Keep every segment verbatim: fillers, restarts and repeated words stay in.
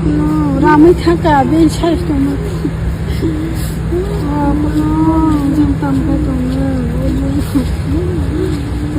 Ramwi thangka, bini size tongma. Jang tamkha tongo.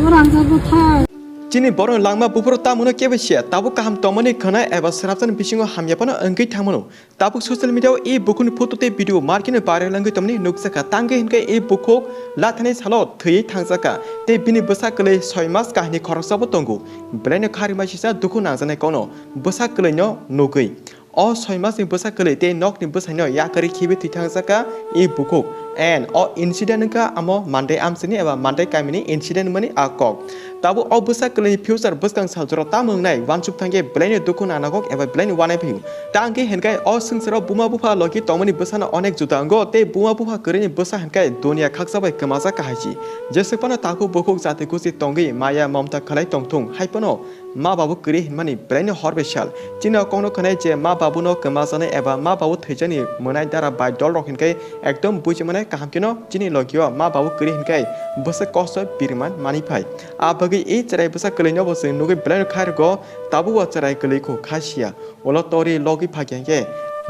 O rangchakbo thai. Chini borok langma buphuru tamungno kebo siya, tabuk kaham tongmani khwna eba srapjani bisingo hamya phano wngwi thangmano. Tabuk social media o e bukhukni photo tei video markino viral wngwi tongmani nukjakha. Tangwi hinkhe e bukhuk lathani salo thwiwi thangjakha tei bini bwsa kwlwi soi mas kahini khoroksabo tongo. Belaino kharima sisa dukhu nangjaknai kono bwsa kwlwino nugwi. O soi masni bwsa kwlwi tei nokni bwsaino yakarwi khibi thwi thangjakha e bukhuk. And o incident wngkha amo Mandai amchini eba Mandai kamini incident wngmani a kok. Tabuk o bwsa kwlwini future bwskang sal jora tamo wngnai uansuk thangkhe belaino dukhu nangna kok eba belaino uanai phaiyo. Tangkhe hinkhe o swngcharo buma bupha logi tongmani bwsano onek juda wngo tei buma bupha kwrwini bwsa hinkhe duniya khaksa bai kwmajak kahaichi. Jeswk phano takhuk bukhuk jati gusi tongwi maya momta khlai tongthung hai phano ma babu kwrwi hinmani belaino hor bai sal. Chini o kokno khwnai je ma babuno kwmajaknai eba ma babu thwijakni mwnai dara bai dolrok hinkhe ekdom bujimanai kaham kheno chini logio ma babu kwrwi hinkhe bwswk kosto biriman manwi phai. A bagwi e chwrai bwsa kwlwino bo chwng nugwi belaino khairokgo, tabuk o chwrai kwlwi kho kha siya. Ulo tori logwi phakya hinkhe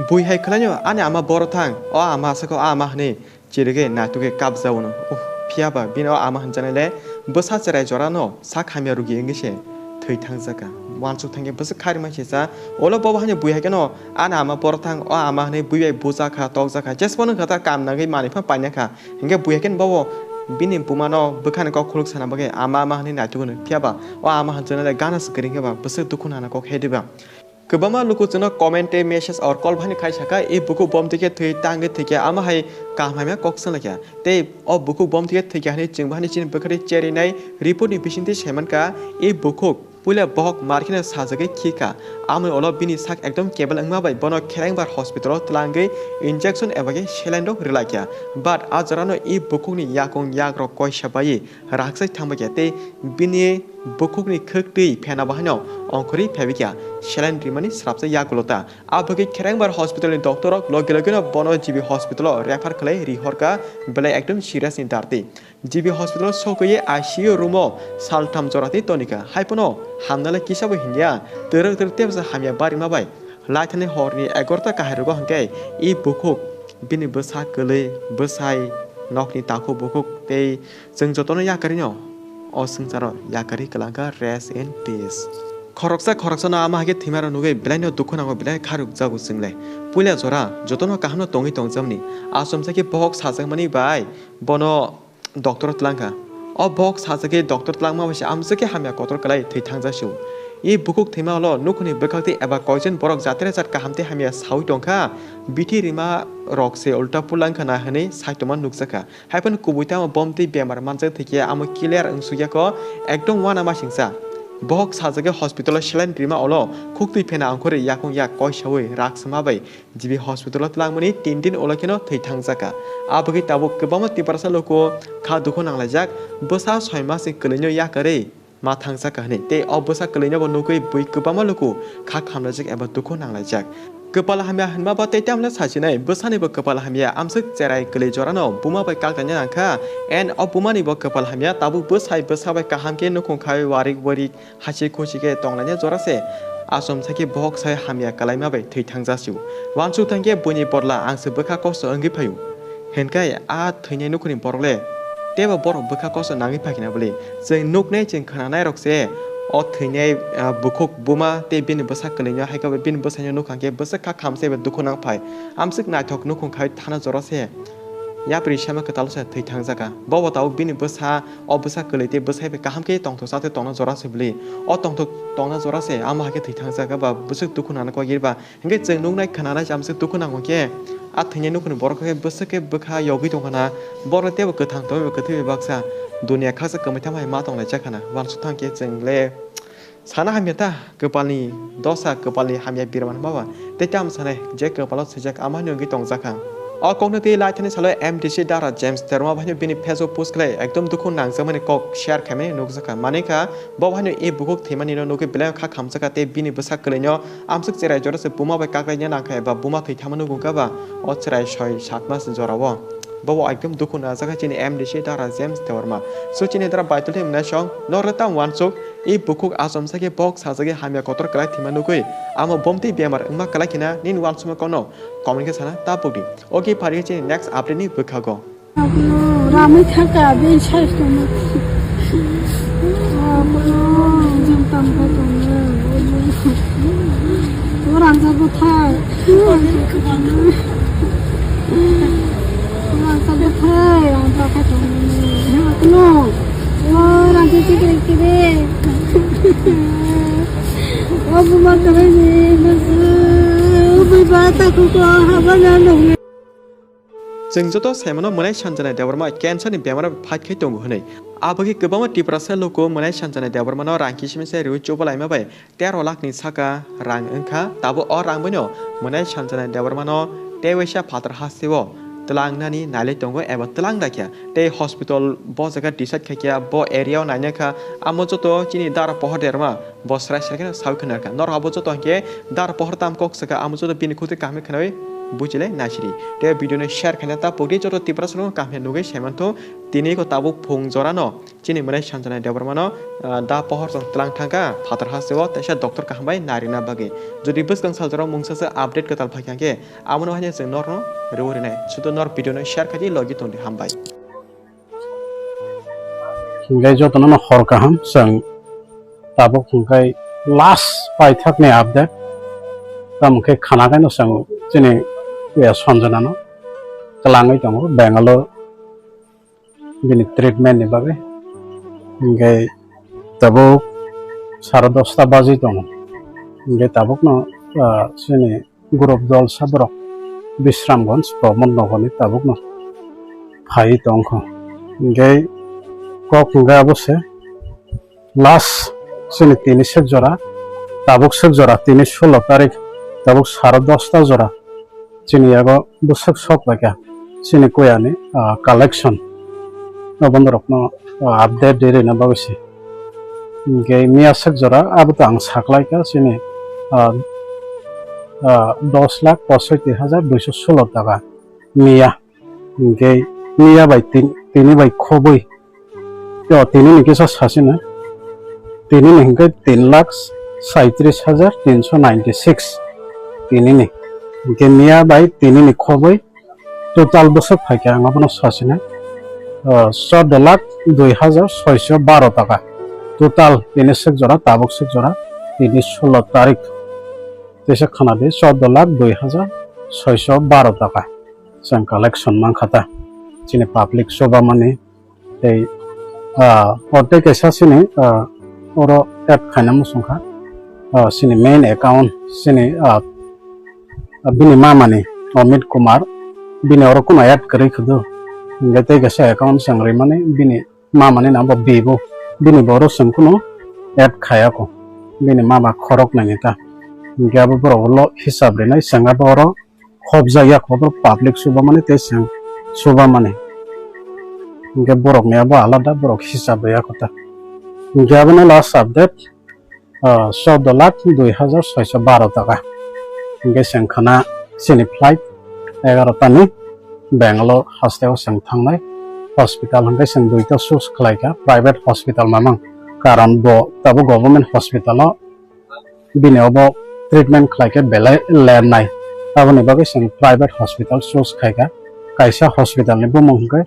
bui hai khwlaino ani ama boro thang, o ama aswk o ama hwnwi. Chirigwi naitugwi kapjaono. Uh, phiyaba bini o ama hwnjaknai le bwsa chwrai jorano sak hamya rwgwi wngwi se thwi thangjakha. Uansuk thangkhe bwswk kharima sisa. Ulo bobo haino bui hai kheno ani ama boro thang, o ama hwnwi bui bai bujakha, tokjakha. Jesbo nungkha ta kam nangwi manwi phano painakha. Hinkhe bui hai kheno bobo bini bumano bwkhani kok khuluk sana bagwi ama ama hwnwi naitugwino. Phiyaba o ama hwnjaknai le gana se kwrwi hinkhe ba bwswk dukhu nana kok he diba. Kwbangma luku chwngno comment tei message or call bahaino khai sakha, e bukhuk bom twi khe thwi tangwi thwikhe ama hai kaham hamya kok swng laikha. Tei o bukhuk bom twi khe thwikha hwnwi chwng bahaino chini bwkhaktwi cherinai report ni bisingtwi saimankha, e bukhuk puila bohok mar kheno sajagwi khikha. Amoni ulo bini sak ekdom kebel wngma bai bono Kherengbar hospital o twlangwi injection eba khe saline rok rwlaikha. But a jorano e bukhukni yakung yakrok koisa bai rakchai thangbaikha tei bini bukhukni khwk twi phena bahaino ongkhorwi phaibaikha, saline rimani srapsa yagulo ta. Abagwi Kherengbar hospital ni doctor rok logi logi no bono G B hospital o refer khlai rihorkha, belai ekdom serious ni dartwi. G B hospital o sokwi I C U room o saltham jora twi tonikha, hai phano hamnale kisa bo hinya, twrwk twrwk tebsa hamya barima bai. Laithani horni egarota kahai rogo hwnkhe e bukhuk bini bwsa kwlwi, bwsai, nokni takhuk bukhuk tei chwng jotono yakarino o swngcharo yakarwi kwlangkha, rest in peace. Khoroksa khoroksano ama hai khe thwima rok nugwi belaino dukhu nango, belai kharokjago chwngle. Puila jora jotono kahamno tongwi tongjakmani, achomsa khe bohok sajakmani bai bono doctor o twlangkha. O bohok sajagwi doctor twlangma bai se amswk khe hamya kotor kwlai thwi thangjak se o. E bukhuk thwima ulo nukhungni bwkhak twi eba koijon borok jatere jat kaham tei hamya saui tongkha, bithi rima rok se ulta pulangkha na hwnwi saitongma nukjakha. Hai phano kubui tamo bom twi bemar manjak thwikhe amo clear wngsukya kho, ekdom uanama singcha. Bohok sajagwi hospital o saline rima ulo khuktwi phena ongkhorwi yakung yak koisaui rak swma bai G B hospital o twlangmani tin din ulo kheno thwi thangjakha. Abagwi tabuk kwbangma Tiprasa luku kha dukhu nanglaijak, bwsa soi masni kwlwino yakarwi ma thangjakha hwnwi tei o bwsa kwlwino bo nugwi bui kwbangma luku kha khamlaijak eba dukhu nanglaijak. Kwpal hamya hwnma bo tei tamle sachinai, bwsani bo kwpal hamya, amswk cherai kwlwi jorano buma bai kaklaina nangkha, and o bumani bo kwpal hamya, tabuk bwsai bwsa bai kaham khe nukhung khai warik warik hachik khuchik khe tonglaina jora se. Achomsa khe bohok sai hamya kwlaima bai thwi thangjak se o. Uansuk thang khe buini bodla ang se bwkha kosto wngwi phai o. Hinkhe a thwinai nukhungni borok le teibo borok bwkha kosto nangwi phaikha na bwle? Chwng nuknai, chwng khwnanai rok se o thwinai, ah, bukhuk buma tei bini bwsa kwlwino, hai khe bini bwsaino nukha khe bwswk kha khamsa eba dukhu nang phai. Amswk naithok nukhung khai thana jora se yapri sema kwtal se thwi thangjakha. Bobo tabuk bini bwsa, o bwsa kwlwi tei bwsai bai kaham khe tongthok chathok tongna jora se bwle? O tongthok tongna jora se amo hai khe thwi thangjakha ba bwswk dukhu nana kok eba? Hinkhe chwng nuknai khwnanai se amswk dukhu nango khe, a thwinai nukhungni borok khe bwswk khe bwkha yogwi tongkha na, borok teibo kwthang tongwi bai kwthwi bai baksa duniya khaksa kwmwi tamo hai ma tonglaijak khana. Uansuk thang khe chwng le sana hamya ta, kwpalni dosa, kwpalni hamya birman hwnba ba tei tamo sanai je kwpalo swijak amo haino wngwi tongjakha. O kokno tei laithani salo M D C Dara James Debbarma bai bini Facebook post khlai ekdom dukhu nangjakmani kok share khaimani nukjakha. Manikha bo haino e bukhuk thwimanino nugwi belai kha khamjakha tei bini bwsa kwlwino amswk cherai jora se buma bai kaklaina nangkha eba buma thwi thangma nukungkha ba o cherai soi sat mas jorao. Bobo ekdom dukhu nangjakha chini M D C Dara James Debbarma. So chini dara Baitul thwi mwnai song, norok le tamo uansuk? I bukhuk achomsa khe bok sajagwi hamya kotor kwlai thwima nugwi, amo bomtwi bemar wngma kwlai khena nini uansukma kokno comment khe sana ta pukdi. Okay, phaikhe chini next update ni bwkhago. Ramwi thaka bini size tongma. Jang tamkha tongo. O rangchak bwthai. Rangchak bwthai, rangchak khe tongo. Kuno. O rangchak chikiri kiri. O buma kwrwini bwswk. O bui ba takhuk o habana nukli. Chwng joto saimano mwnai Sanjana Debbarma cancer ni bemar bai fight khai tongo hwnwi. Abagwi kwbangma Tiprasa luku mwnai Sanjana Debbarmano rang kisimisa rwi chubalaima bai tero lakh ni saka rang wngkha. Tabuk o rang baino mwnai Sanjana Debbarmano tei waisa phatar hasteo twlangnani nailai tongo eba twlang dakya. Tei hospital bo jaga decide khaikya, bo area o nainakha, amo joto chini dara pohor derma. Bo srai srai kheno sawi khna rwkha. Norok abo joto hinkhe dar pohor tam kok saka amo joto bini khutui kaham khnawi buchilai naisiri. Tei video no share khaina ta pokdi joto Tiprasa rok kaham nugwi saimanthung. Tini ko tabuk phung jora no chini mwnai Sanjana Debbarma no, ah, da pohor chwng twlang thangkha phatar hasteo teisa doctor kaham bai narina bagwi. Jodi bwskang sal jora mungsa se update kwtal phaikha hinkhe amo no haino chwng norok no rw rinai. Sudo nor video no share khaidi logi tongdi, hambai. Hingke jotono no hor kaham chwng tabuk hingke last paithak ni update. Tamo khe khana khe no chwng chini, eh, Sanjana no twlangwi tongo Bangalore bini treatment ni bagwi. Hingke tabuk sare dosta baji tongo. Hingke tabuk no, ah, chini group dol sa borok Bisramganj Pramod Nagar ni tabuk no phai tongkho. Hingke kok hingke abo se last chini tini sek jora, tabuk sek jora, tini sulo tarik, tabuk sare dosta jora chini yago bwswk sok paikha chini kuyani, ah, collection. Obo norokno, ah, update ri rwna bagwi se. Hingke miya sek jora abo to ang saklaikha chini, ah, ah, dos lakh posoiti hajar duiso sulo taka miya. Hingke miya bai tin-, tini bai khobwi. To tini ni kisa sasina. Tini ni hingke tin lakh saitris hajar tinso ninety six. Tini ni. Hingke miya bai tini ni khobwi. Total bwswk phaikha ang abono sasina, ah, chordo lakh dui hajar soiso baro taka. Total tini sek jora, tabuk sek jora, tini sulo tarik. Teisa khana di, chordo lakh dui hajar soiso baro taka. Chwng collection mankha ta. Chini public chubamani tei, ah, o tei kaisa chini, ah, oro add khaina muchungkha. Ah, chini main account, chini, ah, bini mamani Amit Kumar, bini oro kuno add kwrwi khudu. Hingke tei kaisa account chwng rimani bini mamani nang bo bibo, bini bo oro chwng kuno add khayako. Bini mama khorok naini ta. Hingke abo borok ulo hisab rinai chwng abo oro khobjak ya kobor public chubamani tei chwng chubamani. Hingke borokni abo alada borok hisab ya kota. Hingke abono last update, ah, chordo lakh dui hajar soiso baro taka. Hingke chwng khana chini flight egarota ni Bangalore hasteo chwng thangnai hospital hingke chwng duita choose khlaikha private hospital mamang. Karon bo tabuk government hospital o bini obo treatment khlai khe belai lernai. Aboni bagwi chwng private hospital choose khai kha. Kaisa hospital ni bumung hwnkhe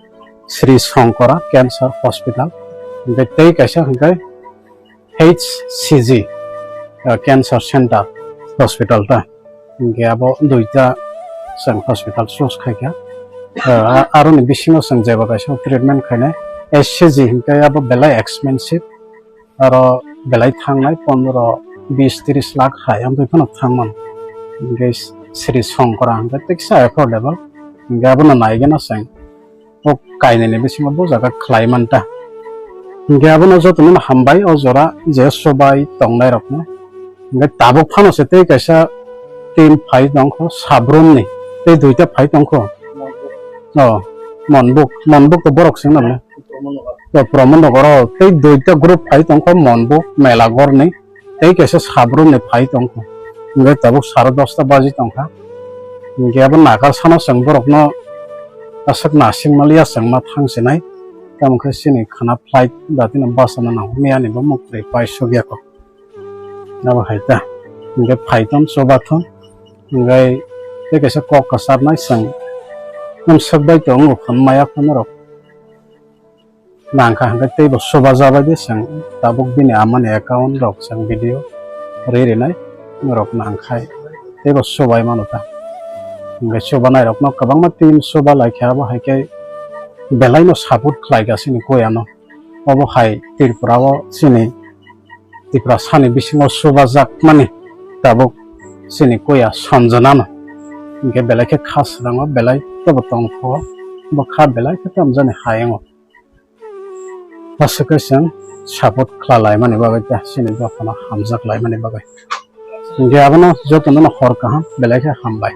Sri Shankara Cancer Hospital, hwnkhe tei kaisa hwnkhe H C G, uh, Cancer Center Hospital ta. Hwnkhe abo duita chwng hospital choose khai kha. Uh, a-, aroni bisingo chwng jeba kaisa treatment khainai H C G hwnkhe abo belai expensive. Aro belai thangnai pondro, bis, tris lakh hai amtwi phano thangmano. Hingke Sri Shankara hingke teksa affordable. Hingke abono naigena chwng o kainwini bisingo bo jaga khlai manta. Hingke abono jotono hambai o jora je sobai tongnai rokno. Hingke tabuk phano se tei kaisa team phai tongkho Sabrum ni, tei duita phai tongkho. O, Monbuk, Monbuk to borok sing nang. To Pramod Nagar o tei duita group phai tongkha Monbuk Melagor ni tei kaisa Sabrum ni phai tongkha. Hingke tabuk sare dosta baji tongkha. Hingke abo nakar sana chwng borokno aswk nasing maliya chwng ma thang sinai. Tamo khe chini khana flight ba tino bus ano nang miyani bo muktrwi pai sugya kok. Abo hai ta. Hingke phai ton choba thon. Hingke tei kaisa kok kwchar nai chwng. Nwng swk bai tongo phano maya phano rok. Nangkha hingke teibo choba jabai de chwng. Tabuk bini amani account rok chwng video ri rinai rok nangkhai. Teibo chobai mano ta. Hingke choba nai rok no kwbangma team choba lai khe abo hai khe belai no support khlai kha chini koya no. Obo hai Tripura o chini Tiprasani bisingo chubajakmani tabuk chini koya Sanjana no. Hingke belai khe kha srango, belai khe bo tongkho, bo kha belai khe tamjani hayungo. Aswk khe chwng support khlalaimani bagwi tei chini dophano hamjak laimani bagwi. Hingke abono jotono no hor kaham, belai khe hambai.